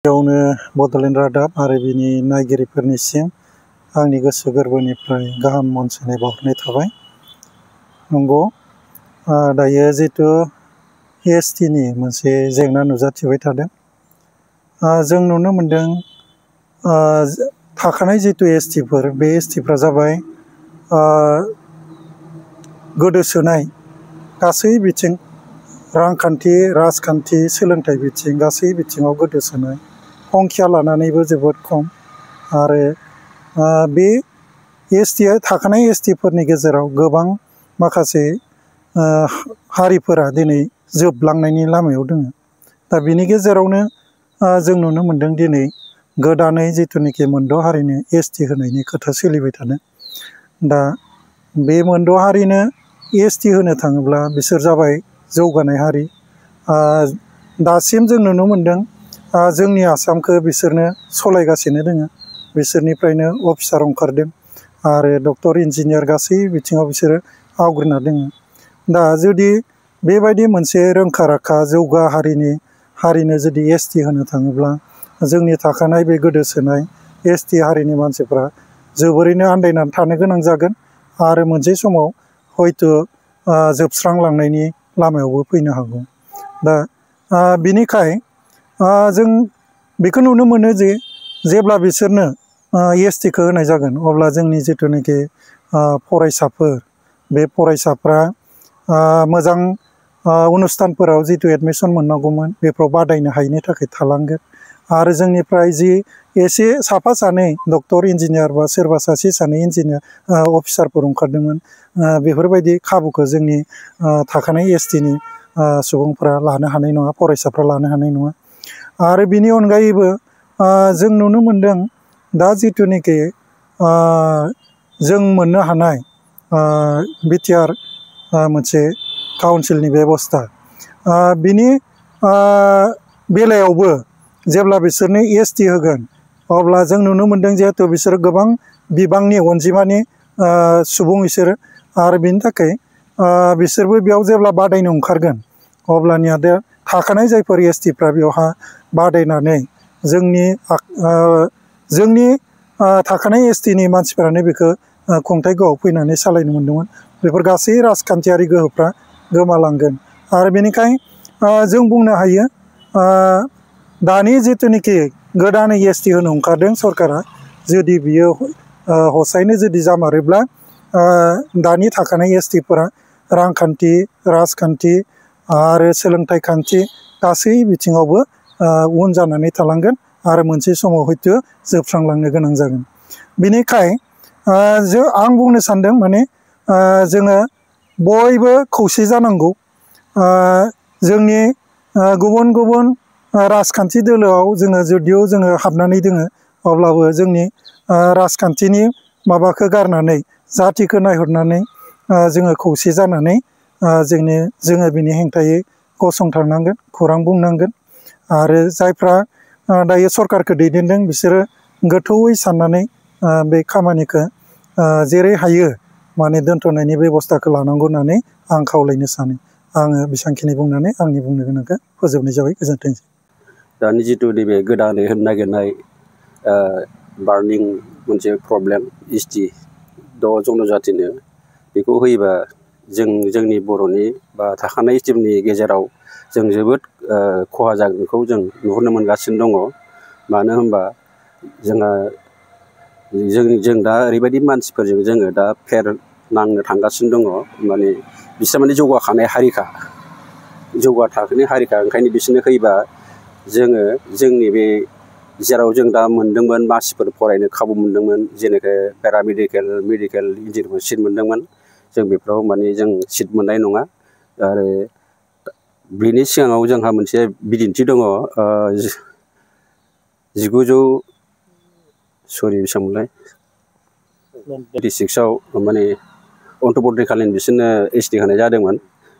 बेयावनो बड'लेण्ड रादाब आरो बिनि नायगिरिफोरनिसिम आंनि गोसो गोरबोनिफ्राय गाहाम अनसायनाय बावहरनाय थाबाय। नंगौ, दायो जिहेतु एसटिनि मोनसे जेंना नुजाथिबाय थादों। जों नुनो मोनदों थाखानाय जितु एसटिफोर, बे एसटिफ्रा जाबाय गोदोसोनाय गासै बिथिं, रांखान्थि, राजखान्थि, सोलोंथाइ बिथिं, गासै बिथिङाव गोदोसोनाय, संख्या लानानैबो जोबोद खम। आरो बे एसटिआ थाखानाय एसटिफोरनि गेजेराव गोबां माखासे हारिफोरा दिनै जोबलांनायनि लामायाव दङ। दा बिनि गेजेरावनो जों नुनो मोन्दों दिनै गोदानै जिथुनिखि मोनद' हारिनो एसटि होनायनि खोथा सोलिबाय थादों। दा बे मोनद' हारिनो एसटि होनो थाङोब्ला बिसोर जाबाय जौगानाय हारि। दासिम जों नुनो मोन्दों जोंनि आसामखौ बिसोरनो सालायगासिनो दङ। बिसोरनिफ्रायनो अफिसार ओंखारदों आरो डक्टर, इन्जिनियार गासै बिथिङाव बिसोरो आवग्रिना दङ। दा जुदि बेबायदि मोनसे रोंखा राखा जौगा हारिनो जुदि एसटि होनो थाङोब्ला जोंनि थाखानाय बे गोदोसोनाय एसटि हारिनि मानसिफ्रा जोबोरैनो आन्दायनानै थानो गोनां जागोन आरो मोनसे समाव हयथ' जोबस्रांलांनायनि लामायावबो फैनो हागौ। दा बिनिखाय जों बेखौ नुनो मोनो जे जेब्ला बिसोरनो एसटिखौ होनाय जागोन अब्ला जोंनि जिथुनाखि फरायसाफोर, बे फरायसाफ्रा मोजां अनुस्थानफोराव जितु एडमिसन मोननांगौमोन बेफ्राव बादायनो हायिनि थाखाय थालांगोन। आरो जोंनिफ्राय जि एसे साफा सानै डक्टर, इन्जिनियार बा सोरबा सासे सानै इन्जिनियार अफिसारफोर ओंखारदोंमोन, बेफोरबायदि खाबुखौ जोंनि थाखानाय एसटिनि सुबुंफ्रा लानो हानाय नङा, फरायसाफ्रा लानो हानाय नङा। आरो बिनि अनगायैबो जों नुनो मोन्दों दा जिथुनिखि जों मोननो हानाय बिटिआर मोनसे काउन्सिलनि बेबस्था, बिनि बेलायावबो जेब्ला बिसोरनो एसटि होगोन अब्ला जों नुनो मोन्दों जिहेथु बिसोरो गोबां बिबांनि अनजिमानि सुबुं बिसोरो, आरो बिनि थाखाय बिसोरबो बेयाव जेब्ला बादायनो ओंखारगोन अब्लानिया दा थाखानाय जायफोर एसटिफ्रा बेवहा बादायनानै जोंनि थाखानाय एसटिनि मानसिफोरानो बेखौ खुंथाय गोहोआव फैनानै सालायनो मोन्दोंमोन। बेफोर गासै राजखान्थियारि गोहोफ्रा गोमालांगोन। आरो बेनिखायनो जों बुंनो हायो दानि जिथुनिखि गोदानै एसटि होनो ओंखारदों सरकारा, जुदि बियो हसायैनो जुदि जामारोब्ला दानि थाखानाय एसटिफोरा रांखान्थि, राजखान्थि आरो सोलोंथाइ खान्थि गासै बिथिङावबो उन जानानै थालांगोन आरो मोनसे समाव हयथ' जोबस्रांलांनो गोनां जागोन। बिनिखाय आं बुंनो सान्दों माने जोङो बयबो खौसे जानांगौ। जोंनि गुबुन गुबुन राजखान्थि दोलोआव जुदिअ जोङो हाबनानै दोङो, अब्लाबो जोंनि राजखान्थिनि माबाखौ गारनानै जाथिखौ नायहरनानै जोङो खौसे जानानै जोङो बिनि हेंथायै गसंथारनांगोन, खौरां बुंनांगोन। आरो जायफ्रा दायो सरकारखौ दैदेनदों बिसोरो गोथौयै साननानै बे खामानिखौ जेरै हायो माने दोनथ'नायनि बेबस्थाखौ लानांगौ होननानै आं खावलायनो सानो। आङो बेसांखिनि बुंनानै आंनि बुंनो गोनांखौ फोजोबनाय जाबाय। गोजोन्थोंसै। दानि जितु नैबे गोदानै होनो नागिरनाय बार्निं मोनसे प्रब्लेम एसटि जनजातिनो, बेखौ होयोबा जोंनि बर'नि बा थाखानाय एसटिनि गेजेराव जों जोबोद खहा जागोनखौ जों नुहुरनो मोनगासिनो दङ। मानो होनबा जों दा ओरैबायदि मानसिफोरजों जोङो दा फेर नांनो थांगासिनो दङ, माने बिसोर माने जौगाखानाय हारिखा, जौगा थाखोनि हारिखा। ओंखायनो बिसोरनो होयोबा जोङो जोंनि बे जेराव जों दा मोनदोंमोन मानसिफोर फरायनो खाबु मोनदोंमोन, जेनेखे पेरामेडिकेल, मेडिकेल इन्जिनियारफोर सिट मोनदोंमोन, जों बेफोराव माने जों सिट मोननाय नङा। आरो बिनि सिगाङाव जोंहा मोनसे बिदिन्थि दङ, 1986आव माने अन्थ'बर्तीकालीन बिसोरनो एसटि होनाय जादोंमोन।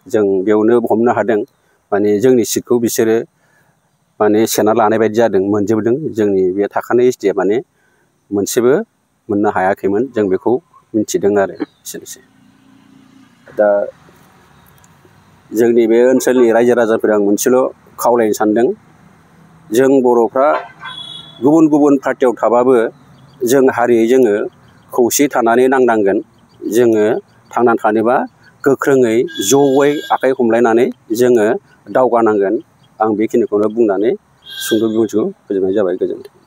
जों बेयावनो हमनो हादों माने जोंनि सिटखौ बिसोरो माने सेना लानाय बायदि जादों, मोनजोबदों। जोंनि बे थाखानाय एसटिआ माने मोनसेबो मोननो हायाखैमोन, जों बेखौ मिथिदों आरो एसेनोसै। दा जोंनि बे ओनसोलनि रायजो राजाफोरा आं मोनसेल' खावलायनो सानदों, जों बर'फ्रा गुबुन गुबुन पार्टियाव थाबाबो जों हारियै जोङो खौसे थानानै नांनांगोन। जोङो थांनानै थानोबा गोख्रोङै जयै आखाइ हमलायनानै जोङो दावगानांगोन। आं बेखिनिखौनो बुंनानै सुंद' बिबुंथिखौ फोजोबनाय जाबाय। गोजोन्थों।